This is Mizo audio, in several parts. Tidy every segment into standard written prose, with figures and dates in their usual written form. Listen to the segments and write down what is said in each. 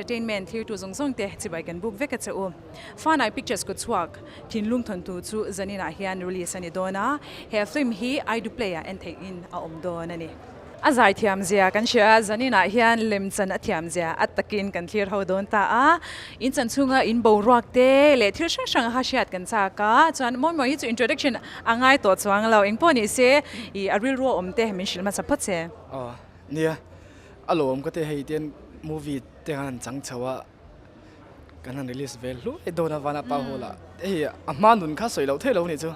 Entertainment thlirtu zawng zawng te chibai kan buk vek a che u. Fanai Pictures kut chhuak thinlung thawnthu chu zaninah hian release a ni dawn a, he film hi Aidu Play ah en theih in a awm dawn a ni. A zai thiam zia kan hria a, zaninah hian lemchan a thiam zia a takin kan thlir ho dawn ta a, in chan chhunga in boruak te leh thil hrang hrang a hriat kan chak a, chuan mawi mawi hi chu introduction a ngai tawh chuang lo, engpawh ni se ih a rilru a awm te min hrilh hmasa phawt che. Aw nia, a lawm ka ti hei tian movie te khan an chang chho a, kan han release vel hluai dawn a vana pa hall ah hei a hma nun kha sawi loh theih lo a nih chu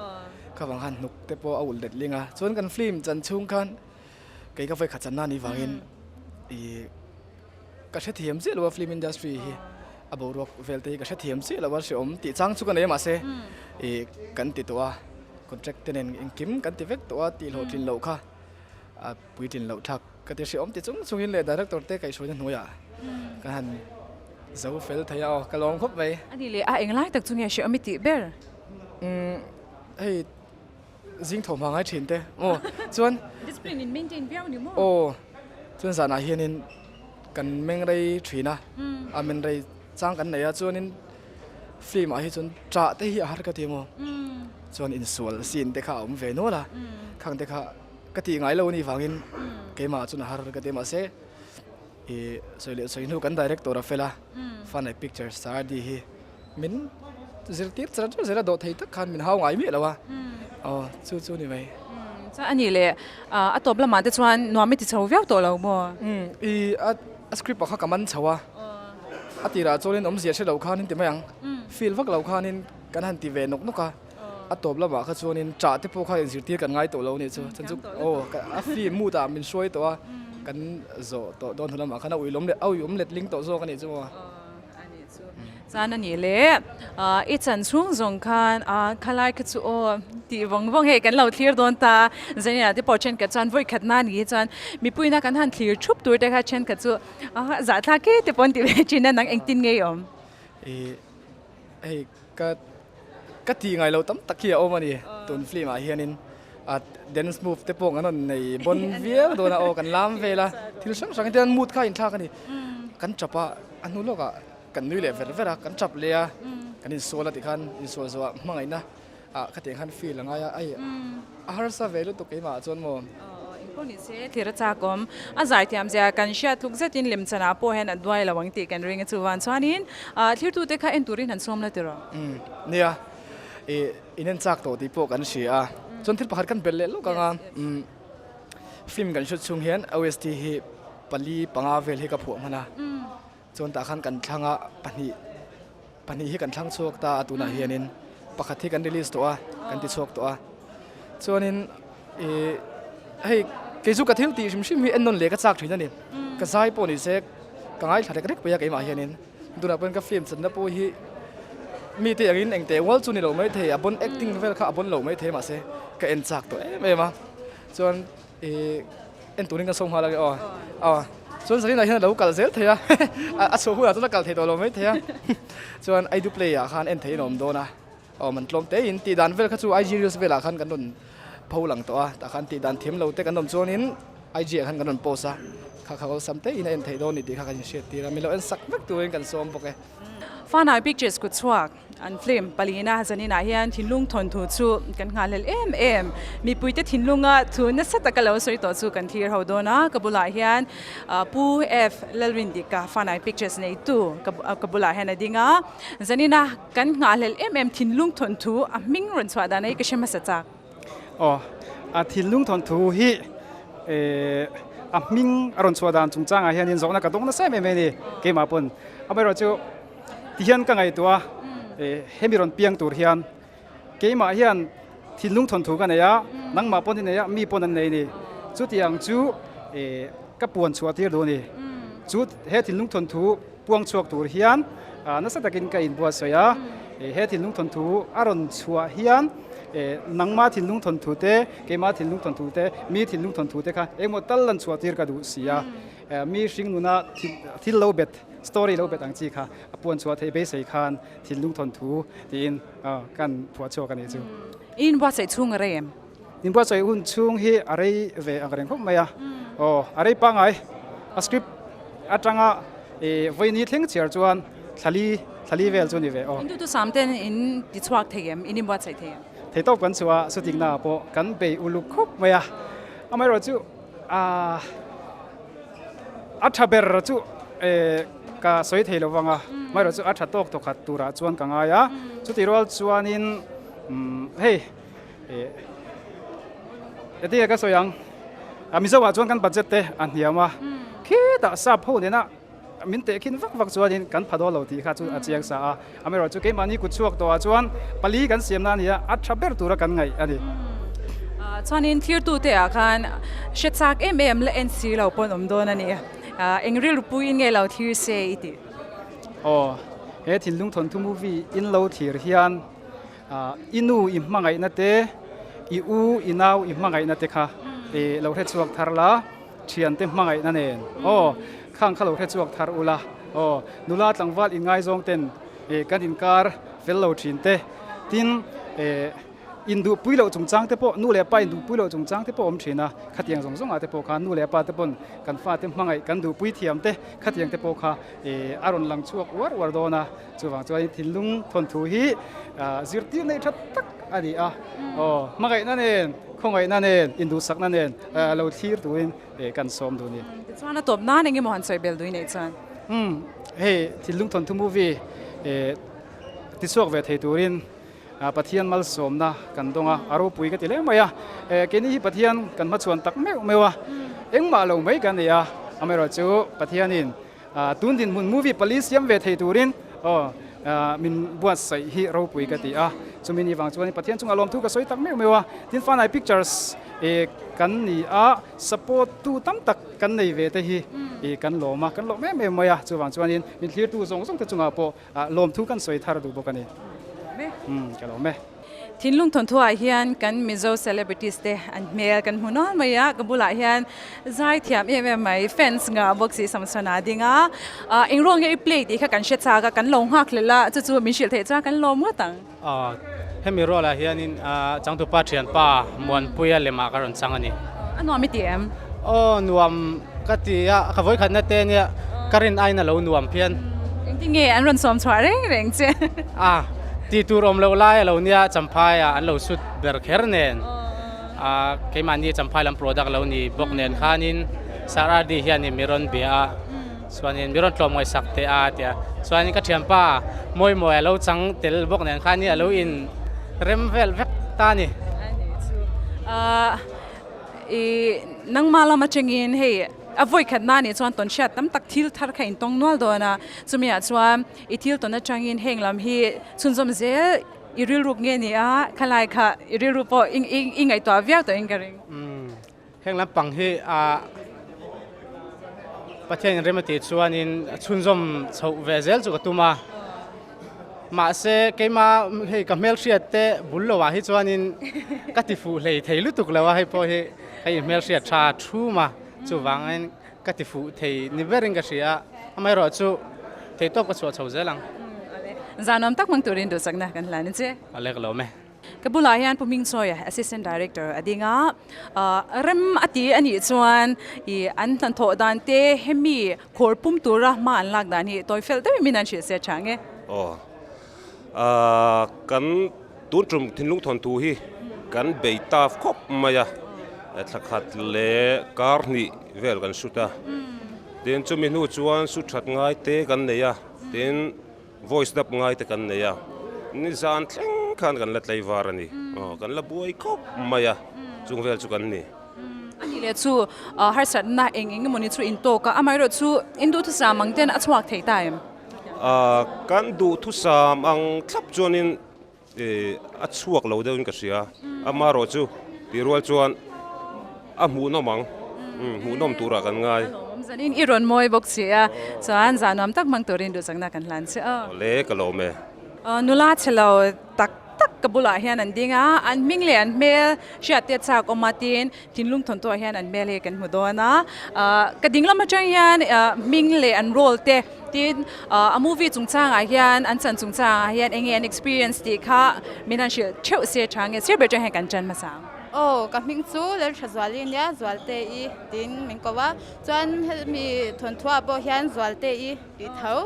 kha vang khan hnuk te pawh a ulh let ling a chuan kan film chan chhung khan kei ka vawikhat channa anih vangin ih ka hrethiam chiah lo a film industry hi a boruak vel te hi ka hrethiam chiah lo a hreawm tih chang chu ka nei a mahse ih kan ti tawh a contract te nen engkim kan ti vek tawh a tih hlawhtlin loh kha a puitlin loh thlak Ka ti hreawm ti chung chungin leh director te kaihhruaina hnuaiah ka han zo fel thei a aw, ka lawm khawp mai. A ni leh a, englai tak chu nge hreawm i tih ber? Umm hei zing thaw hma ngai thin te aw chuan Discipline in maintain viau ni maw? Aw chuan zanah hianin kan meng rei thin a, a men rei chang kan nei a chuanin film ah hi chuan ṭah te hi a har ka ti maw? Chuan insual scene te kha a awm ve nual a, khang te kha Ka tih ngai lo a nih vangin keimah chuan a har ka ti mahse ih sawi leh sawi hnu kan director a fel a Fun and Pictures Sir D hi min zirtir char char zel a dawh thei tak khan min hau ngai miah lo a aw chu chu ni mai. Chuan a nih leh a tawp lamah te chuan nuam i ti chho viau tawh lo maw? Ih a script ah kha ka man chho a a tirah chuanin awmzia hre lo khanin ti mai ang feel vak lo khanin kan han ti ve nawk nawk a. A tawp lamah kha chuanin ṭah te pawh kha inzirtir kan ngai tawh lo a nih chu. Chuan chu aw a film mood ah min hruai tawh a, kan zawh tawh dawn hnu lamah khan a uilawm leh a uiawm letling tawh zawk a nih chu maw. A nih chu. Chuan a nih le i chan chhung zawng khan a khalai kha chu aw tih vawng vawng hei kan lo thlir dawn ta. Zaninah te pawh thenkhat chuan vawikhat na ni hi chuan mipuina kan han thlir thup tur te kha thenkhat chu zahthlak e te pawh an ti ve thin a, nang engtin nge i awm? Ih hei ka Ka tih ngai lo tam tak hi a awm a ni. Tun film ah hianin a dance move te pawh kan rawn nei bawn viau dawn a aw kan lam vel a thil hrang hrang hian mood kha a inthlak a ni. Kan tap a a hnu lawkah kan nui leh ver ver a kan tap leh a kan insual a tikhan insual zawhah hmangaihna ah ka tih ang khan feel a ngai a ai a harsa ve lutuk keimah ah chuan maw. Engpawh ni se thlir a chak awm. A zaithiam zia kan hriat tluk zetin lemchanah pawh hian a duai lo ang tih kan ring a chuvang chuanin Thirtute kha en turin han sawm la tiraw? Umm nia, ih in en chak tawh tih pawh kan hria a, chuan thil pakhat kan belh leh lawk ang a, umm film kan hriat chhung hian OST hi pali panga vel hi ka phuah hman a, chuan tah khan kan thlang a pahnih pahnih hi kan thlang chhuak ta a tunah hianin pakhat hi kan release tawh a, kan ti chhuak tawh a, chuanin ih hei kei chu ka thil tih hrim hrim hi en nawn leh ka chak thin a ni, ka zai pawh ni se ka ngaithla rek rek pawh a keimah hianin. Tunah pawhin ka film channa pawh hi mite angin engteh ual chu ni lo maithei a bon acting vel kha a bon lo maithei mahse ka en chak tawh em em a chuan ih en turin ka sawm nghal a aw aw chuan Zarina hian a lo kal zel thei a a chhuah hunah chuan a kal thei tawh lo maithei a chuan Aidu play ah khan en theihin a awm dawn a aw man tlawm te in tih dan vel kha chu IG reels velah khan kan rawn pho lang tawh a tah khan tih dan thiam lo te kan awm chuanin IG ah khan kan rawn post a kha kha awlsam te in a en theih dawn ni tih kha kan inhriat tir a min lo en sak vek turin kan sawm bawk e. Fanai Pictures kut chhuak an film palina zaninah hian thinlung thawnthu chu kan nghahhlelh em em. Mipuite thinlunga thu nasa taka lo sawi tawh chu kan thlir ho dawn a, ka bulah hian Pu F Lalrindika Fanai Pictures neitu ka bulah hian a ding a, zanina Kan nghahhlelh em em thinlung thawnthu a hming rawn chhuah dan hi ka hre hmasa chak. Aw, a thinlung thawnthu hi a hming a rawn chhuah dan chungchangah hianin zawhna ka dawng nasa em em a ni keimah pawn. Amaherawhchu tihian ka ngaihtuah a, hemi rawn piang tur hian keimah hian thinlung thawnthu ka nei a, nangmah pawn i nei a, mi pawn an nei a ni. Chutiang chu ka puan chhuah tir duh a ni. Chu he thinlung thawnthu Puang chhuak tur hian nasa takin ka inbuatsawi a, he thinlung thawnthu a rawn chhuah hian nangma thinlung thawnthu te, keima thinlung thawnthu te, mi thinlung thawnthu te kha engmaw tal lan chhuah tir ka duh si a, mi hring nuna thil lo bet, story lo bet ang chi kha a puan chhuah theih beisei khan thinlung thawnthu tiin kan phuah chhuak a nih chu. I inbuatsaih chhung a rei em? Inbuatsaih hun chhung hi a rei ve ang reng khawp mai a, aw a rei pangngai a script atanga. I vawiini thleng chhiar chuan thlali thlali vel chu ni ve aw. In duhtu sam ten in ti chhuak thei em? In inbuatsaih thei em? Theitawp kan chhuah a, chutikna ah pawh kan bei uluk khawp mai a. Amaherawh chu aah a tha ber chu eh ka sawi thei lo vang a, amaherawh chu a tha tawk thawkhat turah chuan ka ngai a. Chutih rual chuanin umm hei eh engtin nge ka sawi ang? Mizo ah chuan kan budget te a hniam a, khitah sap ho nena min tehkhin vak vak chuanin kan pha dawn lo tih kha chu a chiang sa a. Amaherawh chu keimahni kut chhuak tawhah chuan pali kan siam na a ni a, a tha ber tura kan ngaih a ni. Chuanin thirtute ah khan hre chak em em la en si lo pawn awm dawn a ni. Eng rilru puiin nge lo thlir se i tih? Aw, he thinlung thawnthu movie in lo thlir hian I nu i hmangaihna te, i u i nau i hmangaihna te kha i lo hre chhuak thar la, thiante hmangaihna nen aw khang kha lo hre chhuak thar ula aw nula tlangval inngaizawng ten kan inkar fel lo thin te tin induhpui loh chungchang te pawh nu leh pa induhpui loh chungchang te pawh awm thin a, khatiang zawng zawngah te pawh khan nu leh pa te pawn kan fate hmangaih kan duhpui thiam te khatiang te pawh kha a rawn lang chhuak uar uar dawn a. Chuvang chuan thinlung thawnthu hi zirtir nei tha tak a ni a, aw hmangaihna nen, khawngaihna nen, induhsakna nen lo thlir turin kan sawm duh a ni. Tichuan a tawp nan eng emaw han sawi bel duh i neih chuan? Umm, hei thinlung thawnthu movie tichhuak ve thei turin Pathian malsawmna kan dawng a, a ropui ka ti hle mai a. Keini hi Pathian kan hmachhuan tak meuh meuh a, engmah lo mai kan nei a, amaherawhchu Pathianin Tun dinhmun movie pali siam ve thei turin aw min buatsaih hi ropui ka ti a, chumi ni vang chuan Pathian chungah lawmthu ka sawi tak meuh meuh a, tin Fanai Pictures kan ni a, support tu tam tak kan nei ve te hi kan lawm a, kan lawm em em mai a, chuvang chuanin min thlirtu zawng zawng te chungah pawh lawmthu kan sawi thar duh bawk a ni. Ka lawm e. Thinlung thawnthuah hian kan Mizo celebrities te an hmel kan hmu nual mai a, ka bulah hian zai thiam em em mai fans ngah bawk si Samsona a ding a, eng role nge i play tih kha kan hre chak a, kan lo nghak hlel a, chu chu min hrilh theih chuan kan lawm ngawt ang. Aw, hemi role ah hianin changtupa thianpa Muanpuia lemah ka rawn chang a ni. A nuam i ti em? Aw, nuam ka ti a, ka vawikhatna te nia ka rin aiin a lo nuam phian. Engtin nge an rawn sawm chhuah reng reng che? A, tih tur awm loh lai a lo nia, Champhai ah an lo sut ber kher nen, a keimahni Champhai lam product lo ni bawk nen khanin Sir RD hianin mi rawn bia a, chuanin mi rawn tlawm ngaihsak teh a tia, chuanin ka thianpa Mawimawi a lo chang tel bawk nen khanin a lo in rem vel vek ta a ni. A ni chu. I nangmah lam atangin hei a vawi khat na nih chuan tawn hriat tam tak thil thar kha in tawng nual dawn a, chumi ah chuan i thil tawn atangin heng lam hi chhunzawm zel i rilruk nge ni a, khalai kha i rilru pawh i ngaihtuah viau tawhin ka ring. Umm heng lampang hi ah Pathian in rem a tih chuanin chhunzawm chhoh ve zel chu ka tum a. Mahse, keima hei ka hmelhriat te bul lo ah hi chuanin ka ti fuh hlei thei lutuk lo a, hei pawh hi hei hmelhriat tha thum a, chuvangin ka ti fuh thei ni berin ka hria a, amaherawh chu theihtawp ka chhuah chho zel ang. Zanawm tak hmang turin duhsakna kan hlan a che. A lek lo me. Ka bulah hian Pu Hmingchawia, Assistant Director a ding a, rem a ti a nih chuan ih an hnathawh dan te hemi khawr pum tura hma an lak dan hi tawi fel deuhin min an hrilh se tha nge. Aw, kan tun tum thinlung thawnthu hi kan bei taf khawp mai a, thla khat leh kar hnih vel kan shoot a, tin chumi hnu chuan shoot that ngai te kan nei a, tin. Voice dub ngai te kan nei a, nizan thleng khan kan la tlaivar a ni. Aw, kan la buai khawp mai a, chung vel chu kan ni. A nih leh chu harsatna eng eng emawni chu in tawk a, amaherawh chu in duhthusam ang ten a chhuak thei ta em? Kan duhthusam ang thlap chuanin a chhuak lo deuhin ka hria, amaherawh chu tih rual chuan a hmuhnawm ang, hmuhnawm turah kan ngai. Zanin i rawn mawi bawk si a, chuan zah nuam tak hmang turin duhsakna kan hlan che a. Awle ka lawm e. Nula chhe lo tak tak ka bulah hian an ding a, an hming leh an hmel hriat te chak awm a tin thinlung thawntuah hian an hmel hi kan hmu dawn a, ka ding lam atang hian hming leh an role te Tin, a movie chungchangah hian, an chan chungchangah hian eng nge an experience tih kha min han hrilh theuh se tha nge sir ber atang hian kan chan hmasa ang. Aw, ka hming chu Lalthazuali nia, Zualte-i tiin min ko a. Chuan hemi thawnthuah pawh hian Zualte-i tih tho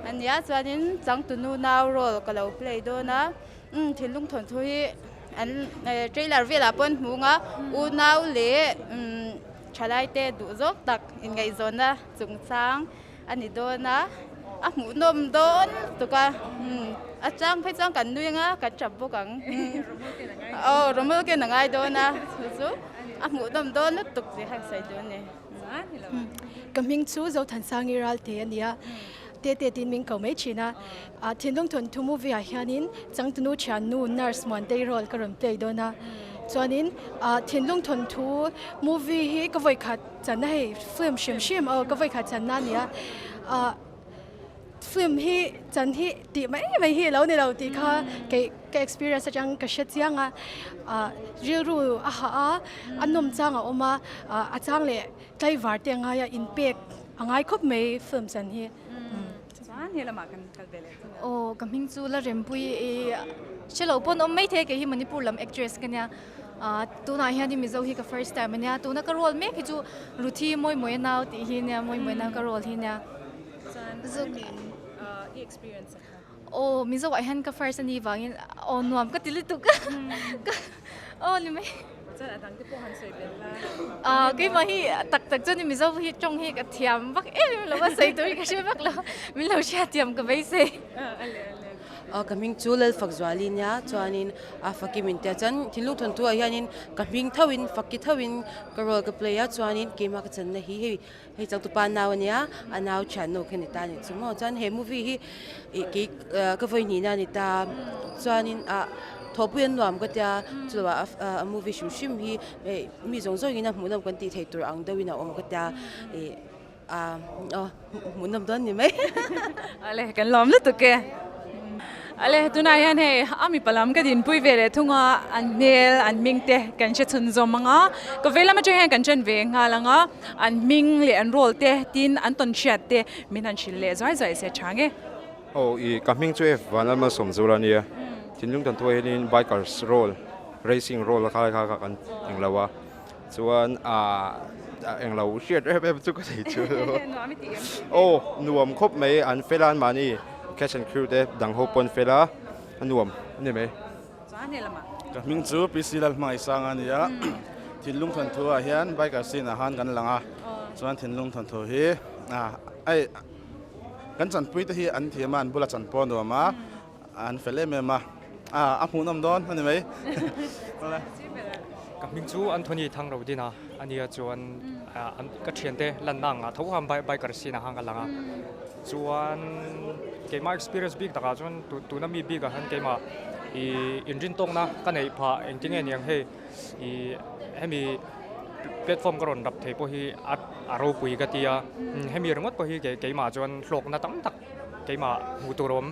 a nia. Chuanin changtunu nau role ka lo play dawn a. Umm thinlung thawnthu hi an trailer velah pawh an hmu ang a, unau leh umm thalaite duh zawk tak inngaihzawnna chungchang a ni dawn a, a hmuhnawm dawn lutuk a, umm a chang phei chuan kan nui ang a, kan tap bawk ang, aw rawmawl ken a ngai dawn a, chu chu a hmuhnawm dawn lutuk tih kha ka sawi duh a ni. Ka hming chu Zothansangi Ralte a ni a, Tete tiin min ko mai thin a, Thinlung thawnthu movie ah hianin changtunu thiannu nurse Muantei role ka rawn play dawn a, chuanin Thinlung thawnthu movie hi ka vawikhat channa hei film hrim hrim aw ka vawikhat channa a ni a, ah film hi chan hi tih mai mai hi a lo ni lo tih kha kei ka experience atang ka hre chiang a, ah rilru a hah a, a nawm chang a awm a, ah a chang leh tlaivar te a ngai a inpek a ngai khawp mai film chan hi. Chuan he lamah kan kal ve leh thung a. Aw ka hming chu la rempui i hre lo pawn awm maithei kei hi Manipur lam actress ka nia ah tunah hian i Mizo hi ka first time a nia tuna ka role mek hi chu Ruthi Mawimawi a nau tih hi nia Mawimawi a nau ka role hi nia. Chuan Rumin i experience a kha. Aw Mizo ah hian ka first a nih vangin aw nuam ka ti lutuk ka aw ni mai. Chuan a dang te pawh han sawi belh la. Ah keimah hi tak tak chuan Mizo hi tawng hi ka thiam vak em em lo a sawi tur hi ka hre vak lo min lo hriatthiam ka beisei. Aw ka hming chu Lalfakzuali nia chuanin a faki min tia chuan thinlung thawnthu ah hianin ka hming thauhin faki thauhin ka role ka play a chuanin keimah ka channa hi hei Hei changtupa nau a nia, a nau thiannu khi a ni ta a nih chu maw. Chuan he movie hi ih kei ka vawi hnihna a ni ta, chuanin ah thawhpui an nuam ka tia, chuvah a movie hrim hrim hi hei mi zawng zawngin a hmuhnawm kan tih theih tur ang deuhin a awm ka tia ih ah aw hmuhnawm dawn ni mai. Ale kan lawm lutuk e. Ale tunah hian hei a mipa lam ka dinpui ve leh thung a, an hmel an hming te kan hre chhun zawm ang a, ka vei lam atang hian kan then ve nghal ang a, an hming leh an role te tin an tawn hriat te min han hrilh leh zuai zuai se tha nge. Aw i ka hming chu F Vanlalma Sawmzula ania, thinlung tan thuai hianin bikers role racing role kha kha kha kan englo a, chuan ah englo hriat em em chu ka nei chu aw nuam khawp mai an fel a anmahni catch and crew te dang ho pawh an fel a a nuam a ni mai. Ka hming chu PC Lalhmangaihsang a ni a, thinlung thawnthu ah hian biker scene ah khan kan lang a, chuan thinlung thawnthu hi ah kan chanpui te hi an thiam a an bula chan pawh a nuam a. An fel em em a, a hmuhnawm dawn a ni mai. Ka hming chu Anthony Thangrodina a nia chuan ka thiante lanna ang ah tho khan biker scene ah khan ka lang a, chuan keimah experience bik takah chuan tuna mi bikah khan keimah ih inrintawkna ka neih phah engtin nge niang hei ih hemi platform ka rawn rap thei pawh hi a ropui ka ti a, hemi ringawt pawh hi keimah chuan hlawkna tam tak Keimah hmuh tur awm.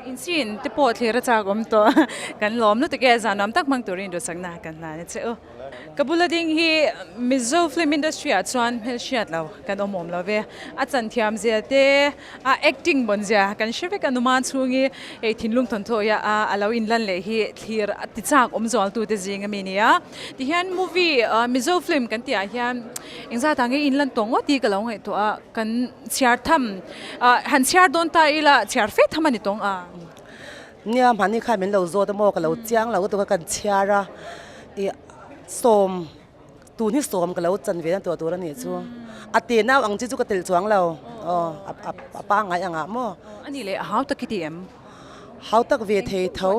Insin te pawh thlir a chak awm tawh. Kan lawm lutuk e, zan nuam tak hmang turin duhsakna kan hlan a che u. Ka bula ding hi Mizo film industry ah chuan hmelhriat lo kan awm awm lo ve. A chan thiam zia te, a acting bawn zia kan hre vek a numan chhung hi hei thinlung thawnthaw hi a a lo inlan leh hi thlir a ti chak awm zual tu te zing ami nia. Tihian movie Mizo film kan tih ah hian engzat ah nge inlan tawh ngawt hi ka lo ngaihtuah a. Kan chhiar tham, han chhiar dawn ta ila chhiar fe tham a ni tawng a. Nia hmani khan min lo zawt a maw ka lo chiang lo lutuk a kan chhiar a, ih sawm tun hi sawm ka lo chan ve na tur tur a nih chu, a te nau ang chi chu ka telh chuang lo aw a pangngai ang ah maw. A nih leh a hau tak i ti em? Hau tak ve thei tho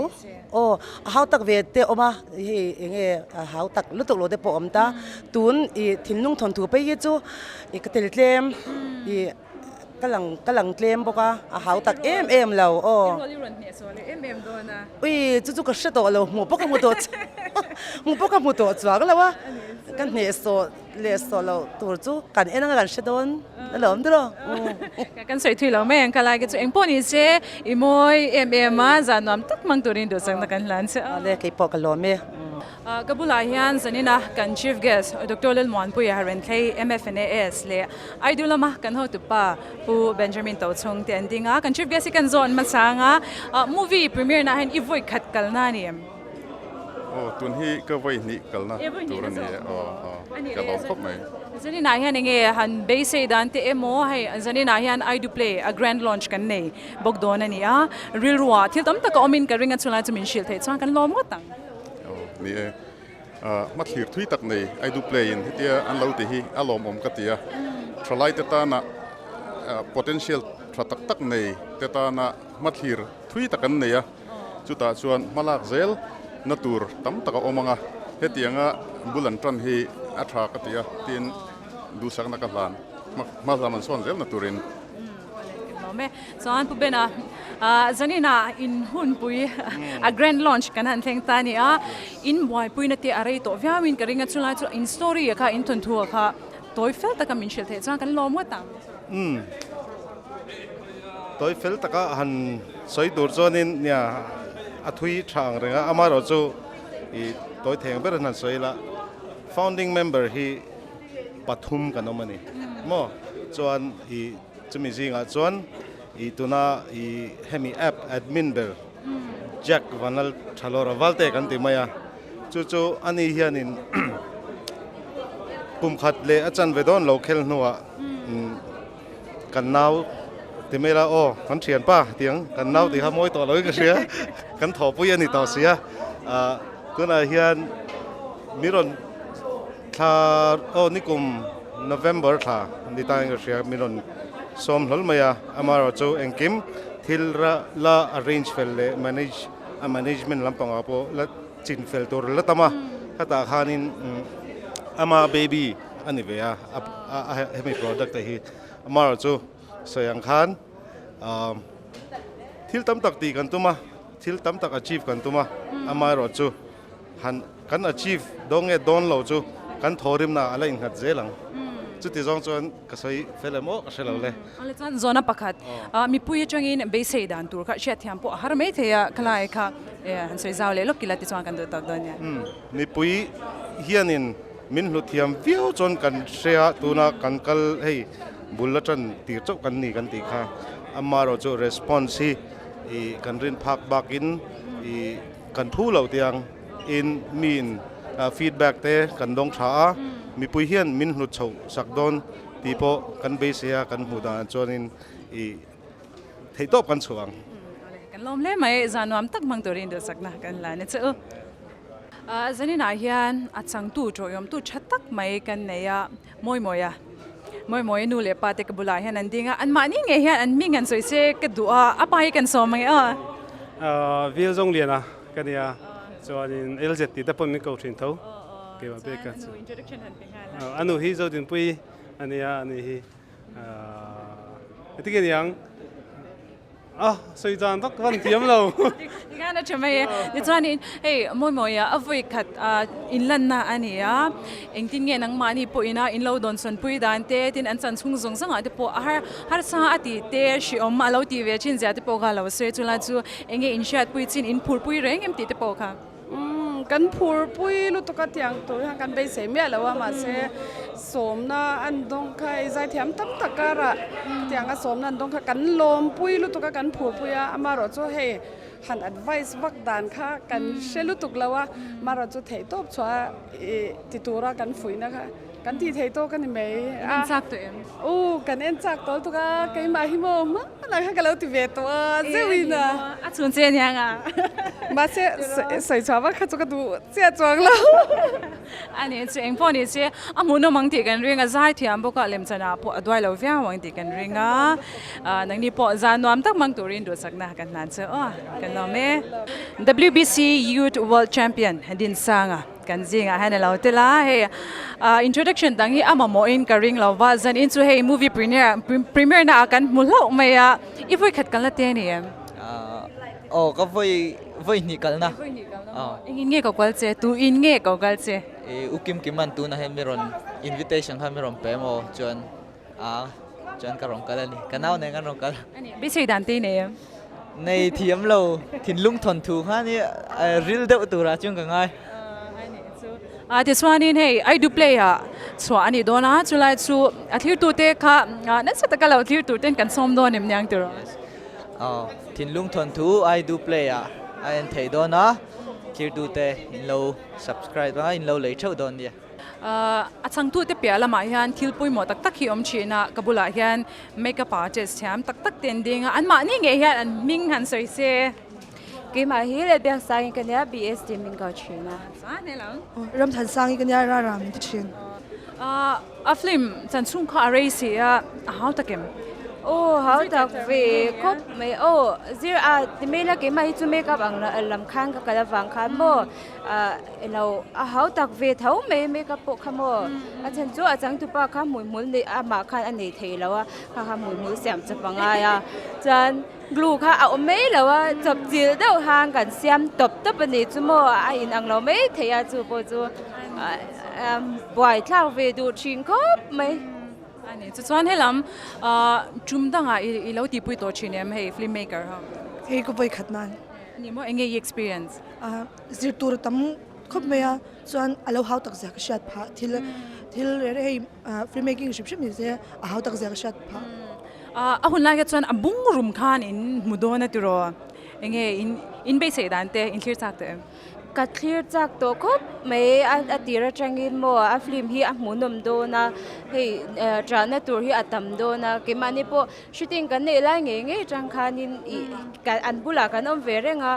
aw a hau tak ve te awm a hei eng nge a hau tak lutuk lo te pawh awm ta tun ih thinlung thawnthu phei hi chu ih ka tel tlem ih ka lang ka lang tlem bawk a a hau tak em em lo aw ui chu chu ka hre tawh lo hmuh pawh ka hmu tawh hmuh pawh ka hmu tawh chuang lo a ka hnehsawh Leh sawh loh tur chu kan en anga kan hre dawn alawm tiraw. Kan sawi thui lo mai ang ka lai ka chu engpawh ni se i mawi em em a zan nuam tak hmang turin duhsakna kan hlan che a. Awle keipawh ka lawm e. Ka bulah hian zanina kan Chief Guest Doctor Lalmuanpuia Renthlei MFNAS leh Aidu lama kan hotupa Pu Benjamin Tochhung te an ding a, kan Chief Guest hi kan zawn hmasang a, movie premiere na hian i vawi khat kalna a ni em? Aw tun hi ka vawi hnih kalna tur a ni e. Aw aw ka lawm khawp mai. Zaninah hian enge han beisei dan te emaw hei zaninah hian I do play a grand launch kan nei bawk dawn a ni a, rilruah thil tam tak a awmin ka ring a chulai chu min hrilh theih chuan kan lawm ngawt ang. Aw ni e. Hmathlir thui tak nei I do play in hetia an lo ti hi a lawmawm ka ti a, thalai te tana potential tha tak tak nei te tana hmathlir thui tak an nei a, chutah chuan hmalak zel na tur tam tak a awm ang a, hetianga bul an tan hi a tha ka ti a, tin duhsakna ka hlan hma hlam an sawn zel na turin. Lawm e. Chuan Pu Bena, zaninah in hunpui a grand launch kan han thleng ta a ni a, in buaipuina te a rei tawh viauin ka ring a, chulai chu in story a kha, in thawnthu a kha tawi fel taka min hrilh theih chuan kan lawm ngawt ang. Umm. Tawi fel taka han sawi tur chuanin nia a thui tha ang reng a, amaherawhchu i tawi thei ang ber an han sawi la, founding member hi pathum kan awm a ni maw? Chuan i chumi zingah chuan i tuna i hemi app admin ber Jack Vanlal Thalawra Valte kan ti mai a, chu chu ani hianin kum khat leh a chanve dawn lo khel hnuah kan nau ti mai la aw kan thianpa tiang kan nau tih kha mawi tawh loin ka hria kan thawhpui a ni tawh si a, tunah hian mi rawn Thla aw nikum November thla ni ta in ka hria min rawn sawm hlawl mai a, amaherawh chu engkim thil ra la arrange fel leh manage a management lampangah pawh la chin fel tur la tam a, khatah khanin ama baby a ni ve a a hemi product te hi amaherawh chu sawi ang khan thil tam tak tih kan tum a, thil tam tak achieve kan tum a, amaherawh chu Han kan achieve dawn nge dawn lo chu kan thawhrimna a la innghat zel ang. Chuti zawng chuan ka sawi fel em aw ka hre lo le. Awle chuan zawna pakhat mipui atangin beisei dan tur kha hriatthiam pawh a har mai thei a, khalai kha han sawi zau leh lawk ila tichuan kan duh tawk dawn nia. Mipui hianin min hlut thiam viau chuan kan hria tuna kan kal hei bul atan tir chauh kan ni kan tih kha amaherawh chu response hi kan rin phak bakin ih Kan thu lo tiang in miin feedback te kan dawng tha a, mipui hian min hlut chhoh sak dawn tih pawh kan beisei a, kan hmuh danah chuanin i theihtawp kan chhuah ang. Kan lawm hle mai, zan nuam tak hmang turin duhsakna kan la ni che u. Zaninah hian a changtu tawihawmtu tha tak mai kan nei a, Mawi Mawia, Mawi Mawia nu leh pa te ka bulah hian an ding a, anmahni ngei hian an hming han sawi se ka duh a, a pa hi kan sawm ang e aw. Vil zawng lian a ka nia, chuanin LZ tih te pawh min ko thin tho. Keimah bek a chu. A nu hi Zodinpui a nia, a ni hi. Engtin nge niang? A sawi dan vak van thiam lo. Tikhan a tha mai e. Tichuanin hei mawi mawi a vawi khat in lanna a ni a, engtin nge nangmahni pawhin a in lo dawnsawn pui dan te, tin an chan chhung zawng zawngah te pawh a har harsa a tih te, hriawm a lo tih ve thin zia te pawh kha a lo sawi a, chulai chu enge in hriatpui chin in phurpui reng em tih te pawh kha. Umm kan phurpui lutuk a tiang tur hian kan beisei miah lo a mahse sawmna an dawng kha hei zaithiam tam tak karah tianga sawmna an dawng kha kan lawmpui lutuk a kan phurpui a amaherawh chu hei han advice vak dan kha kan hre lutuk lo a amaherawh chu theihtawp chhuah a ih ti tura kan fuihna kha Kan tih theih tawk a ni mai a. En chak tawh em? U, kan en chak tawh lutuk a, keimah hi maw hmanah khan ka lo ti ve tawh a, zeuhin a. A chhun che aniang a. Mahse, sawi chhuah vak kha chu ka duh chiah chuang lo. A nih chu, eng pawh ni se, a hmuhnawm ang tih kan ring a, zai thiam bawk a, lemchanah pawh a duai lo viau ang tih kan ring a. Nangni pawh zan nuam tak hmang turin duhsakna kan hlan che aw, kan lawm e. WBC Youth World Champion Dinsanga. Kan zingah hian a lo tel a, hei introduction dang hi a mamawhin ka ring lo va, zan in chu hei movie premiere premiere na ah kan hmu hlauh mai a, i vawi khat kalna te a ni em? Aw ka vawi vawi hnih kalna. Vawi hnih kalna maw? Engin nge ko kal che? Tu in nge ko kal che? I u Kim Kiman tunah hian mi rawn invitation kha mi rawn pe maw chuan a chuan ka rawn kal a ni, ka nau nen kan rawn kal. Beisei dan te i nei em? Nei thiam lo, thinlung thawnthu khan hi ril deuh turah chuan ka ngai. A tichuanin hei I do play ah chhuah a nih dawn a, chulai chu a thirtute kha nasa taka lo thlir tur ten kan sawm dawn em niang tiraw? Aw, thinlung thawnthu I do play ah a en theih dawn a. Thirtute in lo subscribe a, in lo lei theuh dawn nia. A changtute piah lamah hian thil pawimawh tak tak hi awm thin a, ka bulah hian makeup artist thiam tak tak te an ding a, anmahni ngei hian an hming han sawi se. Keimah hi Lalbiaksangi ka nia, BSD min ko thin a. Chuan he lo. Ramthansangi ka nia, Rara min ti thin. A film chan chhung kha a rei si a, a hau tak em? Aw hau tak ve khawp mai aw, zir a ti mai la keimah hi chu makeup ang lam khan ka kal avang khan maw elo a hau tak ve tho mai makeup pawh kha maw a chhan chu a changtupa kha hmuihmul nei amah khan a nei thei lo a kha kha hmuihmul siam chawp a ngai a chuan glue kha a awm mai lo a chawp chilh deuh han kan siam tawp tawp a ni chu maw a inang lo mai thei a chu pawh chu. Buai thlak ve duh thin khawp mai. A ni chu chuan helam tum dangah i lo tihpui tawh thin em hei film maker ho? Hei ka vawi khat nan. A ni maw enge i experience? Zir tur a tam khawp mai a chuan a lo hau tak zia ka hriat phah thil thil reng reng hei film making hrim hrim ni se a hau tak zia ka hriat phah. A hun lai kha chuan a bung rum khan in hmu dawn a tiraw enge in beisei dan te in thlir chak tawh em? Ka thlir chak tawh khawp mai a tir atangin maw a film hi a hmuhnawm dawn a hei chahna tur hi a tam dawn a keimahni pawh shooting kan neih lai ngei ngei atang khanin ih an bulah kan awm ve reng a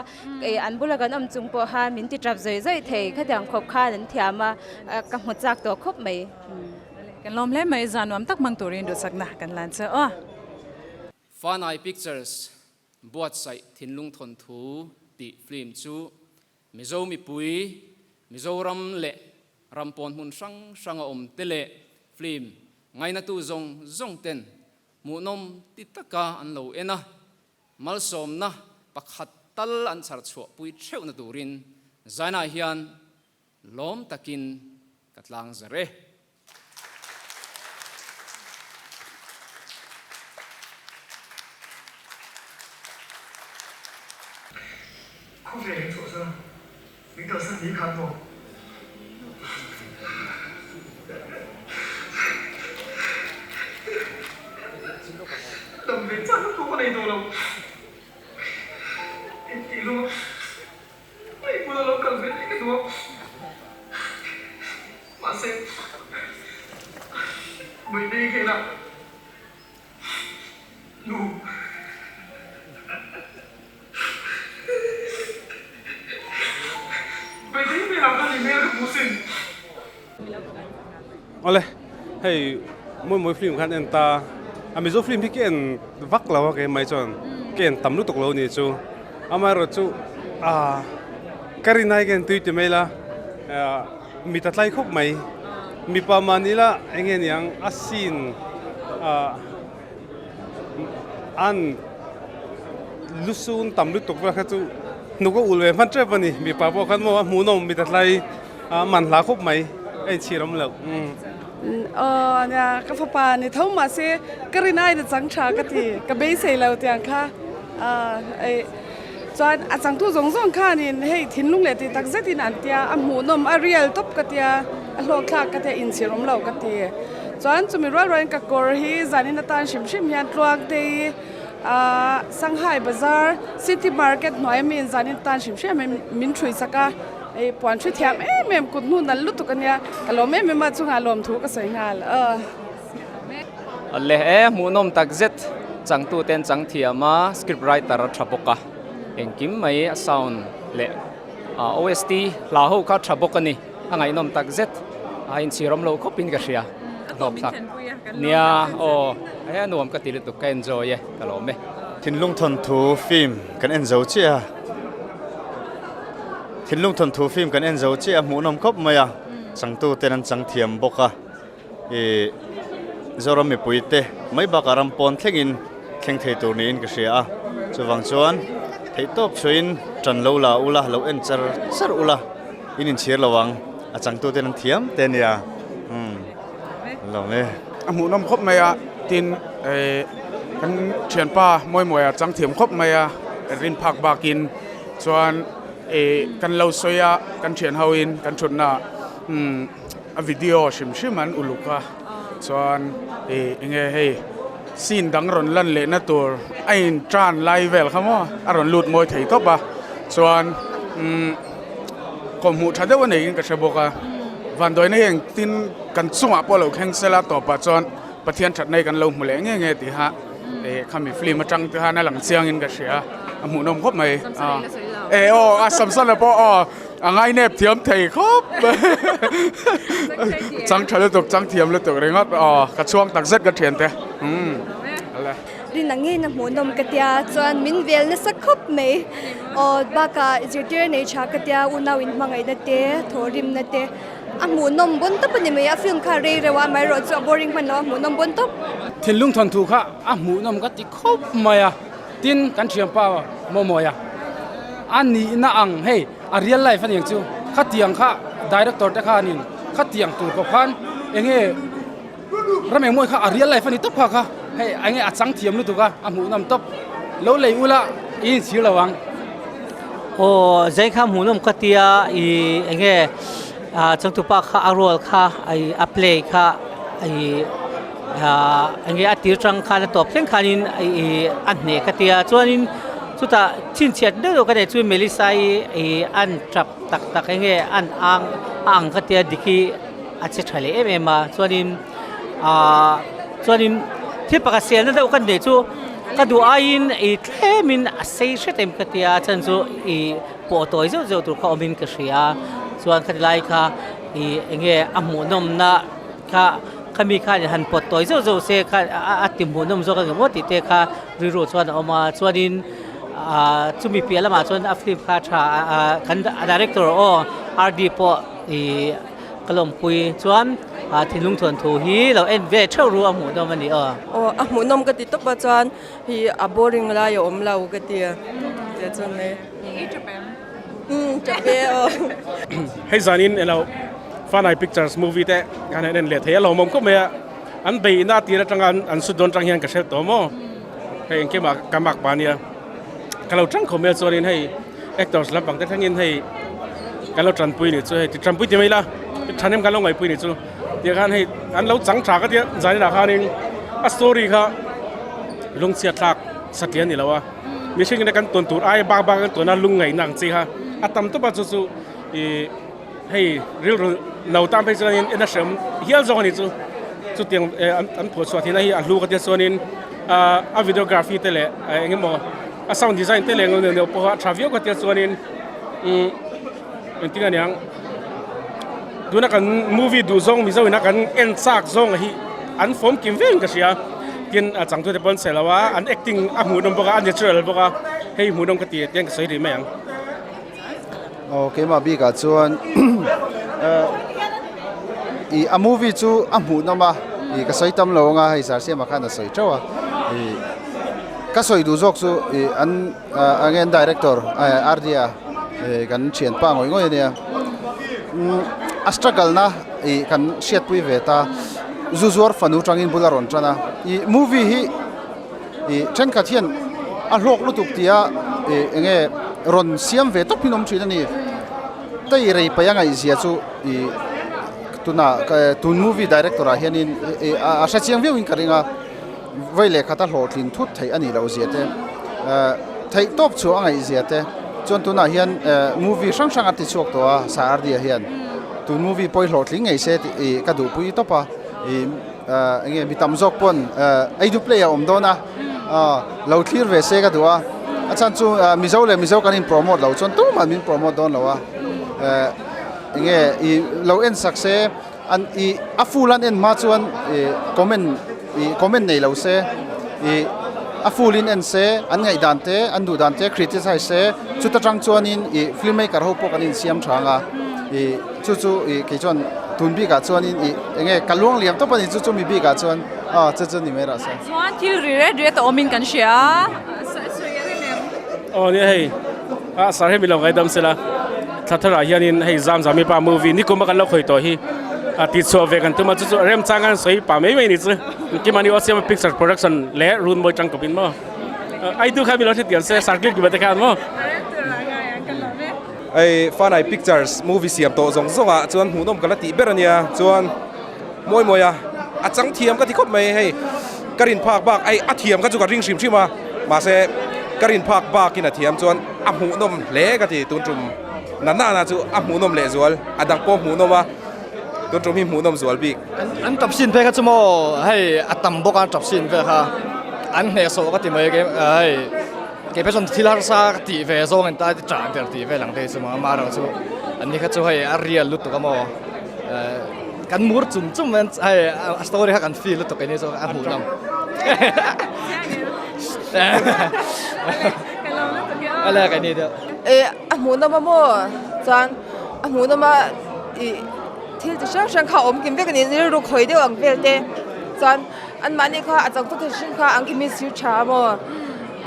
ih an bula kan awm chung pawh khan min ti tap zawih zawih thei khatiang khawp khan an thiam a ka hmu chak tawh khawp mai. Kan lawm hle mai zan nuam tak hmang turin duhsakna kan lan che aw. Fanai Pictures Buatsaih Thinlung Thawnthu tih film chu Mizo mipui, Mizoram leh ram pawn hmun hrang hranga awm te leh film ngainatu zawng zawng ten hmuhnawm ti taka an lo en a, malsawmna pakhat tal an chhar chhuahpui theuhna turin Zaina hian Lawm takin ka tlang zar e. Khawvel in chhuah chuan min kalsan ni khan maw? Dam ve chak pawh ka nei tawh lo. Engtih lawng. Hei bula lo kal ve reng ka duh a, mahse Bawihtei khenah nu Bawihtei hmelah khan i hmel ka hmu sin. Awle, hei mawi mawi film khan en ta a, Mizo film hi ka en vak lo a keimah chuan ka en tam lutuk lo ni chu, amaherawh chu ah ka rin ai ka en tui ti mai la mit a tlai khawp mai, mipa mahni la eng nge niang a scene ah an lusun tam lutuk vel kha chu hnuk a ulh ve hman tep a ni, mipa pawh khan maw a hmuhnawm mit a tlai. A man hla khawp mai, a inchhir awm loh. Aw nia, ka fapa ni tho mahse ka rin aiin a chang tha ka ti, ka beisei lo tiang kha. Chuan a changtu zawng zawng khanin hei thinlung leh tih tak zetin an tia, a hmuhnawm, a real tawp ka tia, a hlawkthlak ka tia, inchhir awm lo ka ti. Chuan chumi rual rualin ka kawr hi zanin atan hrim hrim hian Tluangtei Shanghai Bazaar City Market hnuaia miin zanin atan hrim hrim hian min ṭhui sak a. Hei puan hri thiam em em kut hnu nal lutuk a nia, ka lawm em em a chungah lawm thu ka sawi nghal aw. Leh e, hmuhnawm tak zet changtu ten chang thiam a, script writer a tha bawk a, engkim mai a sound leh OST hla ho kha tha bawk a ni, a ngaihnawm tak zet a inchhirawm loh khawp in ka hria, a hlawp thlak nia aw he a nuam ka ti lutuk ka enjoy e, ka lawm e. Thinlung thawnthu film kan en zo chiah a. Thinlung thawnthu film kan en zo chiah a hmuhnawm khawp mai a, changtu ten an chang thiam bawk a, ih Zoram mipui te mai bakah ram pawn thlengin thleng thei tur niin ka hria a, chuvang chuan theihtawp chhuahin tan lo la ula, lo en char char ula, in inchhir lo ang, a changtu ten an thiam te ania, umm lawm e. A hmuhnawm khawp mai a, tin eh kan thianpa Mawimawia chang thiam khawp mai a, rin phak bakin. Chuan ih kan lo sawi a, kan thian ho in kan thutna umm a video hrim hrim an uluk a, chuan ih eng nge hei scene dang rawn lan leh na tur a in tan lai vel kha maw a rawn lut mawi thei tawp a, chuan umm. Kawhhmuh tha deuh a neiin ka hre bawk a, vanduaina hi engtin kan chungah pawh lo thleng sela tawpah chuan Pathian thatna hi kan lo hmu leh nge nge tih kha khami film atang te khan a lang chiangin ka hria a hmuhnawm khawp mai. E aw a Samsona pawh aw a ngainep thiam thei khawp mai chang tha lutuk chang thiam lutuk ringawt aw ka chhuang tak zet ka thiante umm. Rin ang ngeiin a hmuhnawm ka tia chuan min vel nasa khawp mai aw bakah zirtir a nei tha ka tia unau in hmangaihna te thawhrimna te a hmuhnawm bawn tawp a ni mai a film kha rei reuh a amaherawh chu a boring hman lo a hmuhnawm bawn tawp. Thinlung thawnthu kha a hmuhnawm ka ti khawp mai a tin kan thianpa Mawmawia a nihna ang hei a real life a ni ang chu khatiang kha director te khanin khatiang tur khawp khan enge Ram engmawi kha a real life a ni tawp kha kha hei enge a chang thiam lutuk a a hmuhnawm tawp lo lei ula i inchhir lo ang. Aw zai kha hmuhnawm ka tia i enge ah changtupa kha a role kha i a play kha i ah enge a tir tang khan a tawp thleng khanin i a hneh ka tia chuanin chutah chhinchhiat deuh deuh ka neih chu Melissa i i an tap tak tak enge an ang a ang ka tia Diki. a che tha leh em em a chuanin ahh chuanin thil pakhat selna deuh ka neih chu ka duh aiin ih tlemin a sei hret em ka tia chhan chu ih pawh tawi zeuh zeuh tur kha awmin ka hria chuan khati lai kha ih eng nge a hmuhnawmna kha khami khan han pawt tawi zeuh zeuh se kha a ti hmuhnawm zawk ang em aw tih te kha rilru chuan a awm a chuanin ahh chumi piah lamah chuan a film kha a tha ah kan director aw R D pawh ih. Ka lawmpui chuan thinlung thuan thu hi lo en ve theuh ru a hmuhnawm a ni aw. Aw a hmuhnawm ka ti tawp a chuan hi a boring lai a awm lo ka ti a tia chuan mai. I tap em? Umm tap e aw. Hei zanin elo Fanai Pictures movie te kan han en leh thei a lawmawm khawp mai a, an beihna tir atanga an sut dawn tang hian ka hre tawh maw, hei engkim ah ka mak pa nia, ka lo tang khawp mai a chuanin hei actors lampang te thlengin hei kan lo tanpui nih chu hei ti tanpui ti mai ila thahnem kan lo ngaihpui nih chu tiang khan hei an lo chang tha ka tia zaninah khanin a story kha lungchhiat thlak satliah a ni lo a mihring ina kan tawn tur aia bak bak kan tawn a lungngaihna ang chi kha a tam tawp a chu chu ih hei rilru no tan phei chuanin en a hreawm hial zawk a ni chu chutiang an phuah chhuah theihna hi a hlu ka tia chuanin a videography te leh eng emaw a sound design te leh engemaw neuh pawh a tha viau ka tia chuanin umm engtin a niang tuna kan movie duh zawng mizo ina kan en chak zawng hi an fawm kim viau in ka hria tin a changtu te pawh an sawi lo a an acting a hmuhnawm bawk a a natural bawk a hei hmuhnawm ka ti tiang ka sawi rih mai ang. Aw keimah bikah chuan ih a movie chu a hmuhnawm a ih ka sawi tam lo anga hei sir siamah khan a sawi teuh a ih ka sawi duh zawk chu ih an eng nge an director R D a ih kan thianpa ngawih ngawih ania umm a struggle na ih kan hriatpui ve ta zu zuar fanu tangin bul a rawn tan a ih movie hi. Ih thenkhat hian a hlawk lutuk tia ih eng nge rawn siam ve tawp hi an awm thin a ni. Tei rei paih a ngaihzia chu ih tunah tun movie director ah hianin ih a hre chiang viauin ka ring a, vawi leh khata hlawhtlin thut theih a nih loh zia te eh theih tawp chhuah a ngaihzia te chuan tunah hian eh movie hrang hrang a ti chhuak tawh a Saardia hian tun movie pawh hi hlawhtling ngei se tih ih ka duhpui tawp a ih. Eng nge mi tam zawk pawn ei du play a awm dawn a lo thlir ve se ka duh a a chhan chu mizo leh mizo kan in promote lo chuan tumah min promote dawn lo a eng nge i lo en sak se an i a full an en hma chuan i comment i comment nei lo se i a full in en se an ngaihdan te an duh dan te criticize se chuta tang chuanin i film maker ho pawh kan insiam tha ang a i Chu chu ih kei chuan tun bikah chuanin ih eng nge ka luang liam tawp a ni chu chu mi bikah chuan aw chu chu ni mai rawh se. Chuan thil ri ret ret a awmin kan hria a, sawi a rem em? Aw nia hei a sir hemi lo ngaidam sela thla tharah hianin hei Zamzami pa movie nikum a kan lo khawi tawh hi a ti chhuah ve kan tum a chu chu remchang an sawi pa mai mai ni chu kimani aw siama picture production leh runmawi tangkawpin maw ai tu kha mi lo hre tiang se circle ki te khan maw. Hei Fanai Pictures movie siam tawh zawng zawng ah chuan hmuhnawm ka la tih ber a nia chuan mawi mawi a a chang thiam ka ti khawp mai hei ka rin phak bak hei a thiam kha chu ka ring hrim hrim a mahse ka rin phak bakin a thiam chuan a hmuhnawm hle ka ti tun tum Na na na chu a hmuhnawm leh zual, a dang pawh hmuhnawm a, tun tum hi hmuhnawm zual bik. An tap sin phei kha chu maw hei a tam bawk a an tap sin vel kha an hnehsawh ka ti mai ke hei kei phei chuan thil harsa ka tih ve zawng in ta ṭah der tih vel ang te hi chu maw amaherawh chu an ni kha chu hei a real lutuk a maw kan mur chum chum mai hei a story kha kan feel lutuk keini chu a hmuhnawm. A hmuhnawm a maw chuan a hmuhnawm a ih thil chi hrang hrang kha a awm kim vek a ni rilru khawi deuh ang vel te chuan anmahni kha a changtu te hrim kha an kimi sir tha a maw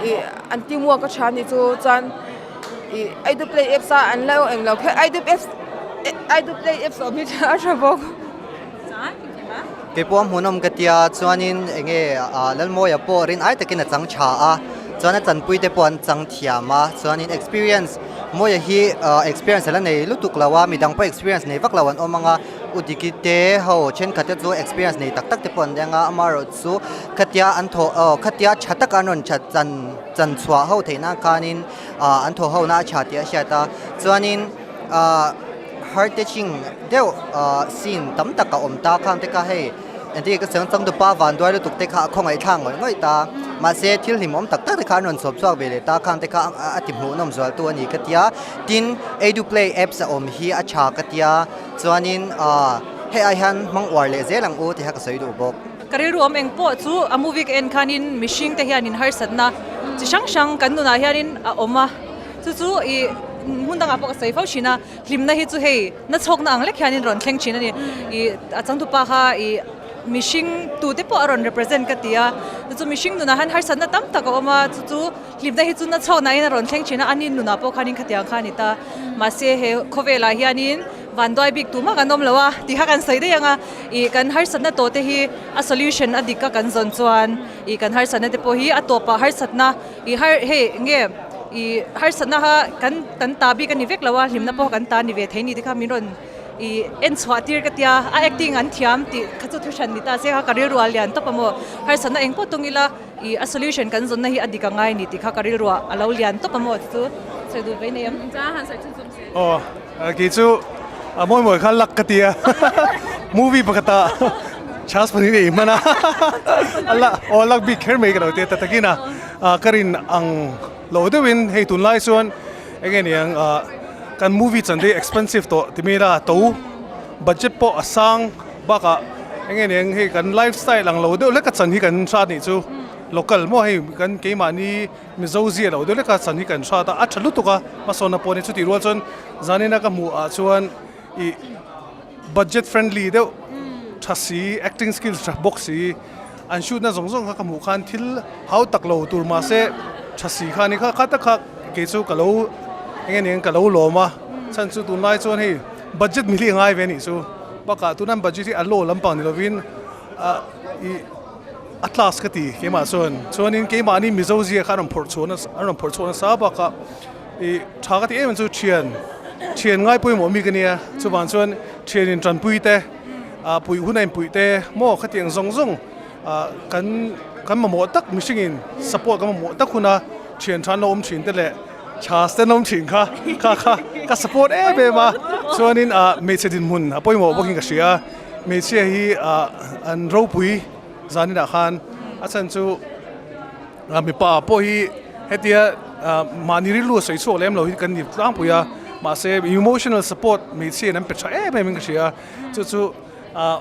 ih an teamwork a tha a nih chu chuan ih I do play apps a an lo englo kher I do apps I do play apps awm hi a tha bawk. Keipawh a hmuhnawm ka tia chuanin enge ah Lalmawia pawh rin ai takin a chang tha a chuan a chanpui te pawh an chang thiam a chuanin experience Mawia hi ah experience a la nei lutuk lo a midang pawh experience nei vak lo an awm ang a u Diki te ho thenkhat te chu experience nei tak tak te pawh an leng a amaherawhchu khatia an thawh aw khatia tha taka an rawn that chan chan chhuah ho theih nan khanin ah an thawh ho na a tha tih a hriat a chuanin ah. Heart touching deuh scene tam tak a awm ta khang te kha hei engtin ka chang changtupa van duai lutuk te kha a khawngaih thlak ngawih ngawih ta mahse thil hlimawm tak tak te kha an rawn chhawp chhuak ve leh ta khang te kha a ti hmuhnawm zual tu a ni ka tia tin eidu play apps a awm hi a tha ka tia chuanin ah hei ai hian hmang uar leh zel ang u tih kha ka sawi duh bawk. Ka rilru awm eng pawh chu a movie ka en khanin mihring te hianin harsatna chi hrang hrang kan nunah hianin a awm a chu chu ih hmun dangah pawh ka sawi fo thin a. Hlimna hi chu hei na chhawkna ang lek hianin rawn thleng thin a ni. Ih a changtupa kha ih mihring tute pawh a rawn represent ka ti a, chu chu mihring nunah hian harsatna tam tak a awm a, chu chu hlimna hi chu na chhawknain a rawn thleng thin a, ani nunah pawh khanin khatiang kha a ni ta. Mahse he khawvelah hianin vanduai bik tumah kan awm lo a tih kha kan sawi daih ang a, ih kan harsatna tawh te hi a solution a dik a kan zawn chuan ih kan harsatna te pawh hi a tawpah harsatna ih har hei nge I harsatna kha kan kan ta bik a ni vek lo a, hlimna pawh kan ta ni ve thei ni te kha min rawn i en chhuah tir ka tia, a acting an thiam tih kha chu thu hran ni ta se kha ka rilru a lian tawp a maw, harsatna eng pawh tung ila i a solution kan zawnna hi a dik a ngai ni tih kha ka rilru a lo lian tawp a maw ti chu sawi duh vei nei em? Aw kei chu a mawi mawi kha luck ka ti a, movie pakhatah chance pahnih nei hman a, aw luck bik kher mai ka lo ti a ta takin a. Ka rin ang lo deuhin hei tunlai chuan eng nge niang ah kan movie chan te hi expensive tawh ti mai ila to budget pawh a sang bakah eng nge niang hei kan lifestyle ang lo deuh hlek a chan hi kan hrat nih chu local maw hei kan keimahni Mizo zia lo deuh hlek a chan hi kan hrat a a tha lutuk a hmasawnna pawh a ni chutih rual chuan zanina ka hmuh ah chuan ih budget friendly deuh tha si acting skills tha bawk si. An shoot na zawng zawng kha ka hmuh khan thil hau tak lo tur mahse tha si kha a ni kha kha tak kha kei chu ka lo eng nge ni ang ka lo lawm a chhan chu tunlai chuan hei budget mi hi a ngai ve a nih chu bakah tuna an budget hi a low lampang ni lovin ah ih a class ka ti keimah chuan chuanin keimahni Mizo zia kha an rawn phawrh chhuah nasa an rawn phawrh chhuah nasa bakah ih tha ka ti em em chu thian thian ngai pawimawh mi ka nia chuvang chuan thianin tanpui te. Ah puih hun a inpuih te maw khatiang zawng zawng ah kan kan mamawh tak mihringin support kan mamawh tak huna thian tha an lo awm thin te leh tha stand awm thin kha kha kha ka support em em a chuanin ah hmeichhe dinhmun a pawimawh bawkin ka hria hmeichhia hi ah an ropui zaninah khan a chhan chu ah mipa pawh hi hetia ah mahni rilru a sawi chhuak lem lo hi kan ni tlangpui a mahse emotional support hmeichhia in an pe tha em em in ka hria. Chu chu ah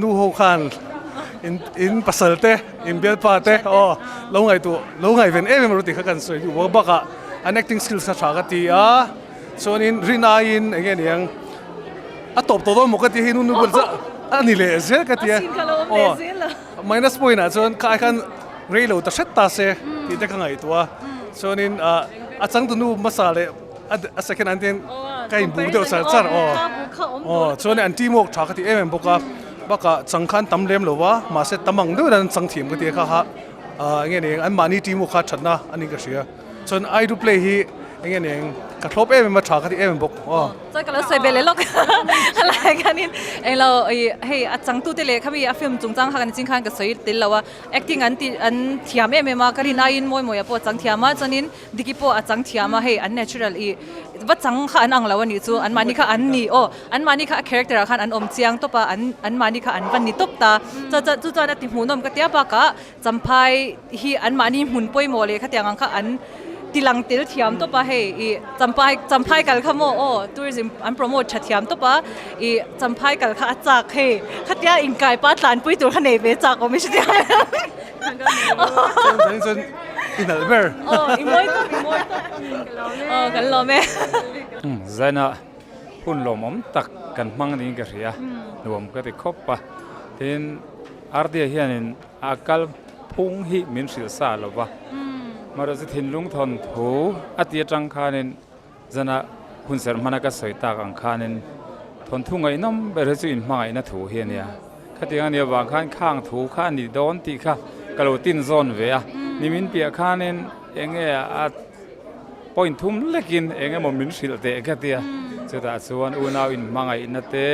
nu ho khan in in pasal te in bialpa te aw lo ngaihtuah lo ngaihven em em ru tih kha kan sawi duh bawk a bakah an acting skills kha tha ka ti a chuanin rin aiin eng nge niang a tawp tawh dawn maw ka ti hei nu nu bulah chuan a ni leh zel ka ti a aw minus point ah chuan kha ai khan rei lo ta hret ta se tih te ka ngaihtuah a chuanin ah a changtunu hmasa leh. A second an tin ka in buk deuh char char aw aw chuan an team work tha ka ti em em bawk a bakah chang khan tam lem lo va mahse tam ang deuh in an chang thiam ka ti a kha kha ah enge ni an mahni team work kha thatna a ni ka hria chuan I do play hi Enge ning ka thlawp em em a tha ka ti em em bawk aw. Chuan ka lo sawi ve leh lawk helai khanin englo ih hei a changtu te leh khami a film chungchang kha kan ching khan ka sawi tel lo a acting an ti an thiam em em a ka rin aiin mawi mawi ah pawh a chang thiam a chuanin Diki pawh a chang thiam a hei an natural ih va chang kha an ang lo a nih chu anmahni kha an ni aw anmahni kha a character ah khan an awm chiang tawp a an anmahni kha an va ni tawp ta chuan chuan chu chuan a ti hmuhnawm ka tia bakah Champhai hi anmahni hmun pawimawh leh khatiang ang kha an ti lang tel thiam tawp a hei ih Champhai Champhai kal kha maw aw tourism an promote tha thiam tawp a ih Champhai kal kha a chak hei khatia inkai pa tlanpui tur kha nei ve chak awm i hre Chuan chuan i nalh ber. Aw i mawi tawp i mawi tawp aw kan lawm e. Zaina hun lawmawm tak kan hmang niin ka hria nuam ka ti khawp a tin Ardia hianin A kal phung hi min hrilh sa lo va, mahrawh chu thinlung thawn thu a ti atang khanin zana hunserh hmana ka sawi tak ang khanin thawnthu ngaihnawm ber hi chu inhmangaihna thu hi a nia. Khatiang a nih avang khan khang thu kha a ni dawn tih kha ka lo tin zawn ve a, nimin piah khanin eng nge a point thum lekin eng emaw min hrilh teh ka tia, chutah chuan unau inhmangaihna te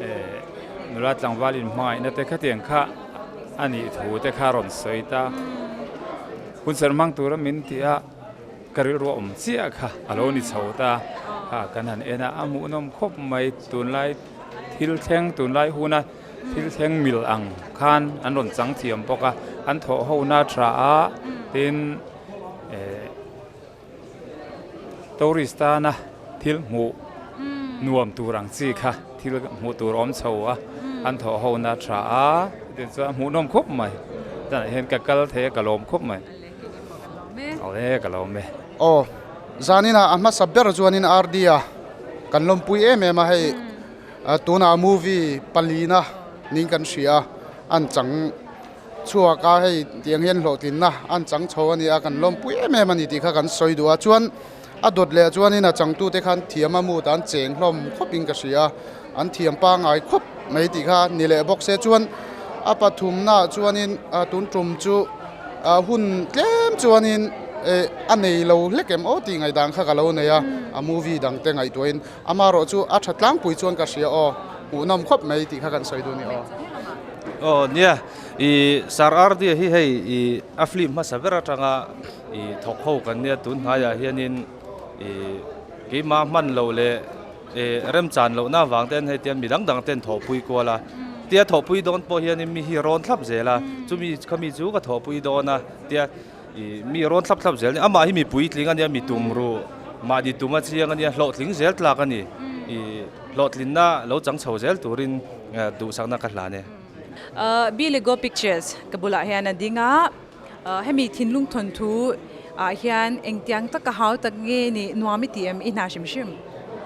eh. Nula tlangval inhmangaihna te khatiang kha a nih thu te kha rawn sawi ta. Hunserh hmang tura min tih a, ka rilru a awm chiah kha a lo ni chho ta. Kha kan han en a, a hmuhnawm khawp mai. Tunlai thil thleng, tunlai huna thil thleng mil ang khan an rawn chang thiam bawk a, an thawh hona tha a, tin eh Tourist tana thil hmuh nuam tur ang chi kha thil hmuh tur awm chho a, an thawh ho na tha a, tichuan a hmuhnawm khawp mai, tunah hian ka kal thei a ka lawm khawp mai, awle ka lawm e. Aw, zaninah a hmasa ber chuanin RD-a kan lawmpui em em a, hei tunah movie palina niin kan hria a, an chang. Chhuak a, hei tiang hian hlawhtlinna an chang chho a ni a, kan lawmpui em em a ni tih kha kan sawi duh a, chuan a dawt leh chuanin a changtute khan thiam a mut an cheng hlawm khawpin ka hria a, an thiam pangngai khawp mai tih kha ni leh bawk se, chuan a pathumnaah chuanin tun tum chu hun tlem chuanin eh a nei lo hlek em aw tih ngaihdan kha ka lo nei a, a movie dang te ngaihtuahin amaherawh chu a tha tlangpui chuan ka hria aw, hmuhnawm khawp mai tih kha kan sawi duh a ni aw. Aw nia, i Sir Ardia hi hei i a film hmasa ber atanga i thawk ho kan nia tun hnaiah hianin i keimah hman loh leh i remchan lohna avang ten hei tian mi dang dang ten thawhpui kual a, tia thawhpui dawn pawh hianin mi hi rawn thlap zel a, chumi khami chu ka thawhpui dawn a tia i mi rawn thlap thlap zel a ni, amah hi mi puitling a nia mi tum ruh mahni tum a chiang a nia hlawhtling zel tlak a ni i. Hlawhtlinna lo chang chho zel turin duhsakna ka hlan e. Billy Go Pictures ka bulah hian a ding a, hemi thinlung thawnthu ah hian engtiang taka hau tak nge ni nuam i ti em i hna hrim hrim?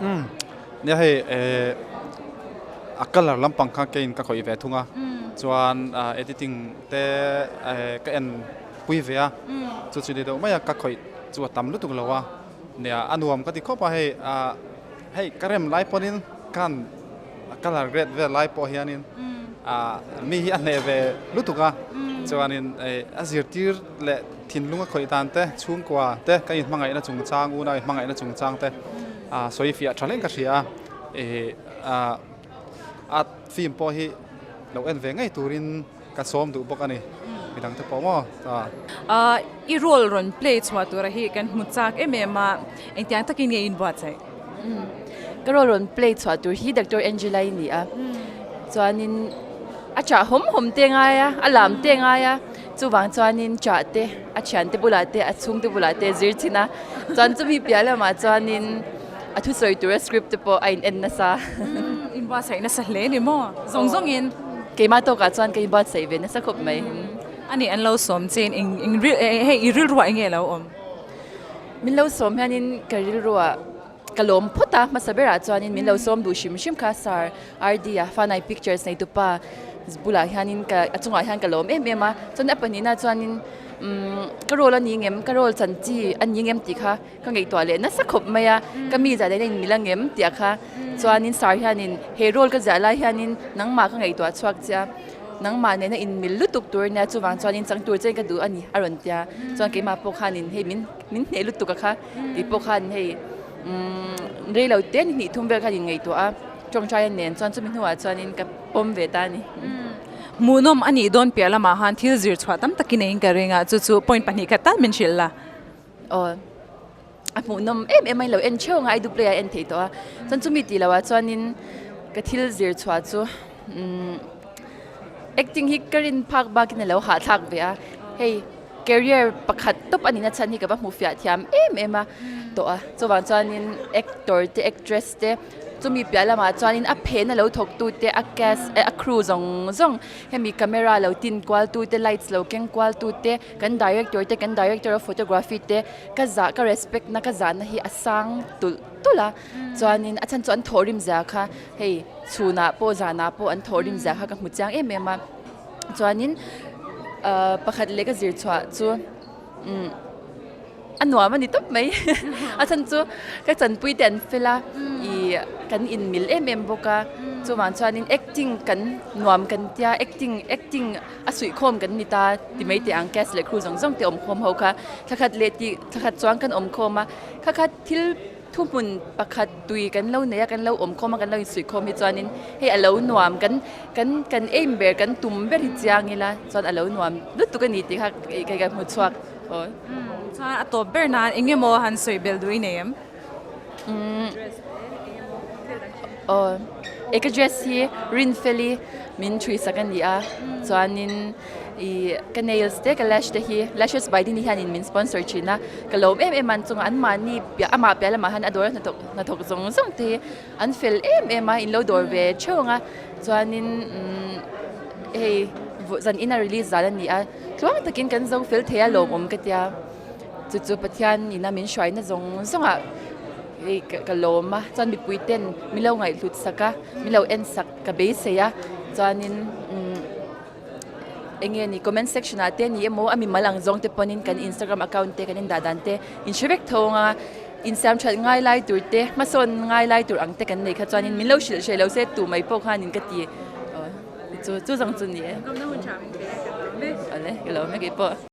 Umm nia hei eh a colour lampang kha keiin ka khawih ve thung a, chuan editing te eh ka en pui ve a, chu chu ni deuh mai a ka khawih chu a tam lutuk lo a, nia a nuam ka ti khawp a hei ah. Hei ka rem lai pawhin khan colour grade vel lai pawh hianin ah mi hi a hneh ve lutuk a chuanin a zirtir leh thinlung a khawih dan te chhungkua te kan inhmangaihna chungchang unau inhmangaihna chungchang te ah sawi fiah tha hleng ka hria a ih ah a film pawh hi lo en ve ngei turin Ka sawm duh bawk a ni, midang te pawh maw ta. I role rawn play chhuah tura hi kan hmu chak em em a, engtiang takin nge in buatsaih? Ka role rawn play chhuah tur hi Doctor Angela i ni a, chuanin a chah hawm hawm te ngai a, a lam te ngai a, chuvang chuanin chah te a thiante bulah te a chhungte bulah te zir thin a, chuan chumi piah lamah chuanin a thusawi tura script te pawh a in en nasa. In buatsaih nasa hle ni maw? Zawng zawngin. Keimah tawkah chuan ka inbuatsaih ve nasa khawp mai. Ani an lo sawm che in eng eng hei i rilruah eng nge lo awm? Min lo sawm hianin ka rilruah ka lawm phawt a, hmasa berah chuanin min lo sawm duh hrim hrim kha Sir RD a Fanai Pictures neitupa bulah hianin ka a chungah hian ka lawm em em a, chuan a pahnihna chuanin umm ka role a ni ngem ka role chan chi a ni ngem tih kha Ka ngaihtuah leh nasa khawp mai a, ka mi zah lehna in mil angem tih a kha. Chuanin sir hianin he role ka ziah lai hianin nangmah ka ngaihtuah chhuak che a, Nangmah nena inmil lutuk tur ania chuvang chuanin chang tur chen ka duh a ni a rawn tia. Chuan keimah pawh khanin hei min min hneh lutuk a kha tih pawh khan hei umm rei lo te ni hnih thum vel khan inngaihtuah a tawngtai nen chuan chumi hnuah chuanin ka pawm ve ta a ni. Hmuhnawm a nih dawn piah lamah khan thil zir chhuah tam takin a in ka ring a, chu chu point pahnih khat tal min hrilh la. Aw. A hmuhnawm em em a ilo en theuh ang a I do play a en thei tawh a chuan chumi tih loh ah chuanin ka thil zir chhuah chu umm acting hi ka rin phak bakin alo hahthlak ve a hei career pakhat tawp a nihna chhan hi ka va hmu fiah thiam em em a tawh a chuvang chuanin actor te actress te chumi piah lamah chuanin a phen a lo thawk tu te a cast a crew zawng zawng hemi camera lo tin kual tu te lights lo keng kual tu te kan director te kan director of photography te ka zah ka respect na ka zahna hi a sang tulh tulh a chuanin a chhan chu an thawhrim zia kha hei chhunah pawh zanah pawh an thawhrim zia kha ka hmu chiang em em a chuanin ahh pakhat leh ka zir chhuah chu umm a nuam a ni tawp mai a chhan chu ka chanpui te an fel a ih kan inmil em em bawk a chuvang chuanin acting kan nuam kan tia acting acting A suihkhawm kan ni ta ti mai teh ang cast leh crew zawng zawng te awmkhawm ho kha thla khat leh tih thla khat chuan kan awmkhawm a kha kha thil thuhmun pakhat tui kan lo nei a kan lo awmkhawm a kan lo insuihkhawm hi chuanin hei a lo nuam kan kan kan aim ber kan tum ber hi chiang ila chuan a lo nuam lutuk a ni tih kha kei ka hmu chhuak aw. Chuan a tawp ber nan eng emaw han sawi bel duh i nei em? Umm aw e ka dress hi Rinfeli min thui sak a ni a chuanin ih ka nails te ka lash te hi lashes by Dini hianin min sponsor thin a ka lawm em em a an chungah an mahni piah amah piah lamah hian a dawr a hnathawk hnathawk zawng zawng te hi an fel em em a in lo dawr ve theuh ang a chuanin umm hei zan in a release zan a ni a tluang takin kan zo fel thei a lawmawm ka tia. Chu chu Pathian ina min hruaina zawng zawngah hei ka lawm a, chuan mipui ten min lo ngaihhlut sak a, min lo en sak ka beisei a, chuanin umm eng nge ni comment section ah te ni emaw a mimal ang zawng te pawhin kan instagram account te kan indah dan te in hre vek tho ang a, insiam that ngai lai tur te hmasawn ngai lai tur ang te kan nei kha chuanin min lo hrilh hreh lo se tu mai pawh khanin ka ti aw chu chu zawng chu ni e. Awle ka lawm e keipawh.